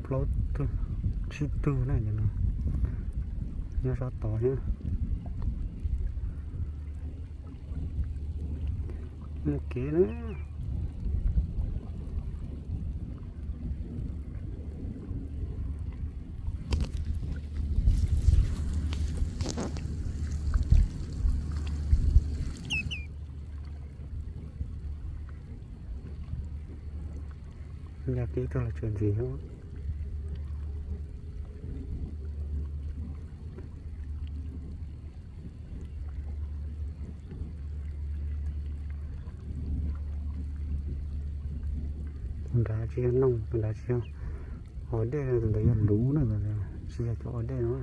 plaub tug, tsib tug na, nyob sab tod thiab. Muaj kev na. Yog tib tug los tsis ntxiv. Tus nrad tsis yog noog, tus nrad tsis yog os dej, tus ntawd yog luv na, tsis yog cov os dej no.